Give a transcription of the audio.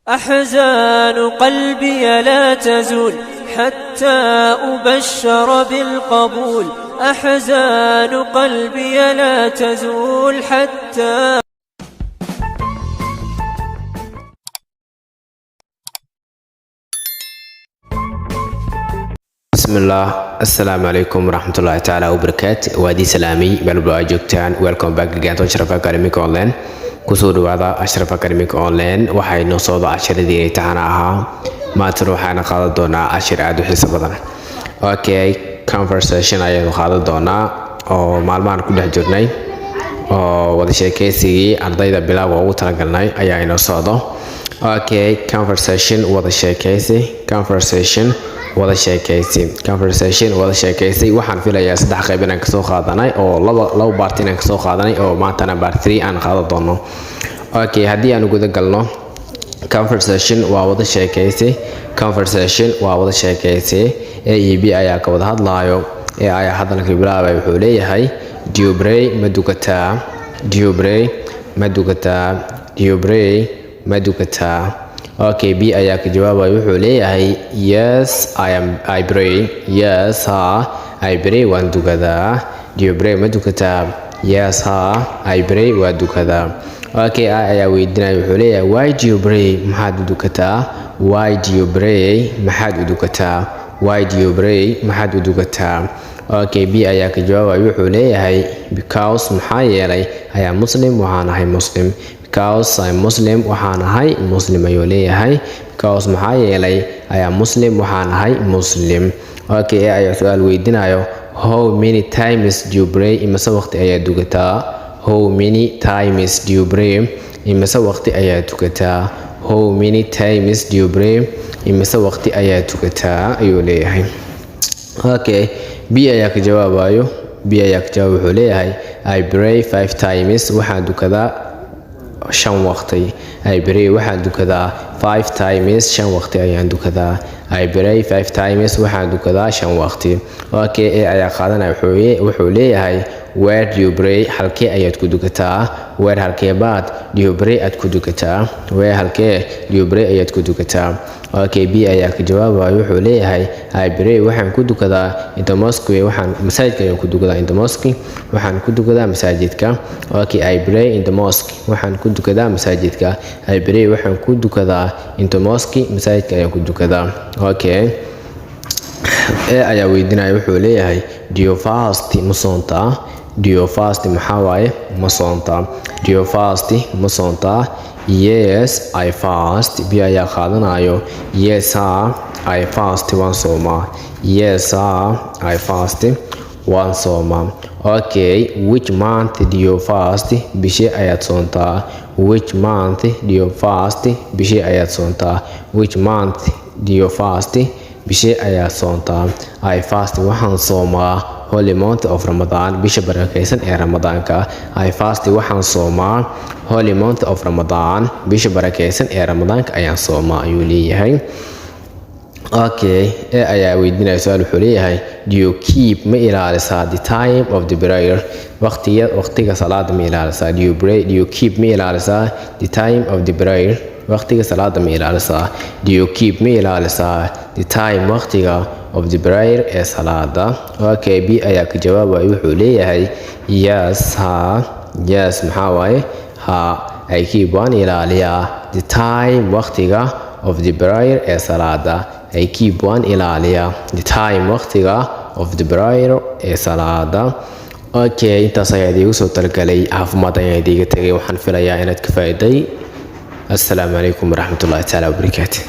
أحزان قلبي لا تزول حتى أبشر بالقبول. أحزان قلبي لا تزول حتى Bismillaah, assalaamu calaykum waraxmatullaahi tacaala wabarakaat. Waa idin salaamay meel walba aad joogtaan. Welcome back again to Ashraf Academic Online. Kusoo dhawaada Ashraf Academic Online. Waxay noo socda casharadii imtixaana ahaa. Maantana waxaana qaadan doonaa cashir aada u xiiso badan. Okay, conversation ayaanu qaadan doonaa oo maalmahan ku dhex jirnay oo wada sheekeysigii ardayda bilowga ugu talagalnay ayaa inoo socdo. Okay, conversation, wada sheekeysi. Conversation, wada sheekeysi. Conversation, wada sheekeysi. Waxaan filayaa saddex qayb inaan kasoo qaadanay oo laba part inaan kasoo qaadanay oo maantana part 3 aan qaadan doono. Okay, haddii aan guda galno, conversation waa wada sheekeysi. Conversation waa wada sheekeysi. A iyo B ayaa ka wada hadlaayo. A ayaa hadalka bilaabay, wuxuu leeyahay: "Do you pray?" Ma dukataa? "Do you pray?" Ma dukataa? "Do you pray?" Ma dukataa? Okay, B ayaa ka jawaabaya, wuxuu leeyahay: "Yes, I am, I pray." "Yes," ha, "I pray," waan dukadaa. "Do you pray?" Ma dukataa? "Yes," ha, "I pray," waa dukadaa. Okay, A ayaa weydiinaya, wuxuu leeyahay: "Why do you pray?" Maxaad u dukataa? "Why do you pray?" Maxaad u dukataa? "Why do you pray?" Maxaad u dukataa? Okay, B ayaa ka jawaabaya, wuxuu leeyahay: "Because," maxaa yeelay, "I am Muslim," waxaan ahay Muslim. "Because I'm Muslim," waxaan ahay Muslim ayuu leeyahay. "Because," maxaa yeelay, "I am Muslim," waxaan ahay Muslim. Okay, A ayaa su-aal weydiinayo: "How many times do you pray?" Imise waqti ayaa dukataa? "How many times do you pray?" Imise waqti ayaa tukataa? "How many times do you pray?" Imise waqti ayaa tukataa ayuu leeyahay. Okay, B ayaa ka jawaabayo. B ayaa ka jawaab, wuxuu leeyahay: "I pray five times," waxaan dukadaa shan waqti. "I pray," waxaan dukadaa, "five times," shan waqti ayaan dukadaa. "I pray five times," waxaan dukadaa shan waqti. Okay, A ayaa qaadanaya, wuxuu leeyahay: "Where do you pray?" Halkee ayaad ku dukataa? "Where," halkee baad, "do you pray," aad ku dukataa? "Where," halkee, "do you pray," ayaad ku dukataa? Okay, B ayaa ka jawaabayo, wuxuu leeyahay: "I pray," waxaan ku dukadaa, "in the mosque," waxaan masaajidka ayaan ku dukadaa. "In the mosque," waxaan ku dukadaa masaajidka. Okay, "I pray in the mosque," waxaan ku dukadaa masaajidka. "I pray," waxaan ku dukadaa, "in the mosque," masaajidka ayaan ku dukadaa. Okay, A ayaa weydiinaya, wuxuu leeyahay: "Do you fast?" Ma soontaa? "Do you fast" maxaa waaye? Ma soontaa? "Do you fast?" Ma soontaa? "Yes, I fast." B ayaa qaadanayo: "Yes," ha, "I fast," waan soomaa. "Yes," ha, "I fast," waan soomaa. Okay, "Which month do you fast?" Bishee ayaad soontaa? "Which month do you fast?" Bishee ayaad soontaa? "Which month do you fast?" Bishee ayaad soontaa? "I fast," waxaan soomaa, "holy month of Ramadan," bisha barakaysan ee Ramadaanka. "I fast," waxaan soomaa, "holy month of Ramadan," bisha barakaysan ee Ramadaanka ayaan soomaa ayuu leeyahay. Okay, A ayaa weydiinaya su-aal, wuxuu leeyahay: "Do you keep," ma ilaalisaa, "the time of the prayer?" Waqtiga, waqtiga salaada ma ilaalisaa? "Do you pray?" "Do you keep," ma ilaalisaa, "the time of the prayer?" Waqtiga salaada ma ilaalisaa? "Do you keep," ma ilaalisaa, "the time," waqtiga, "of the prayer," ee salaada? Okay, B ayaa ka jawaabaya, wuxuu leeyahay: "Yes," ha. "Yes" maxaa waaye? Ha. "I keep," waan ilaaliyaa, "the time," waqtiga, "of the prayer," ee salaada. "I keep," waan ilaaliyaa, "the time," waqtiga, "of the prayer," ee salaada. Okay, intaas ayaa idiigu soo talagalay. Caafimaad ayaan idiiga tegay. Waxaan filayaa inaad ka faa'iiday. Assalaamu calaykum waraxmatullahi tacaala wabarakaatu.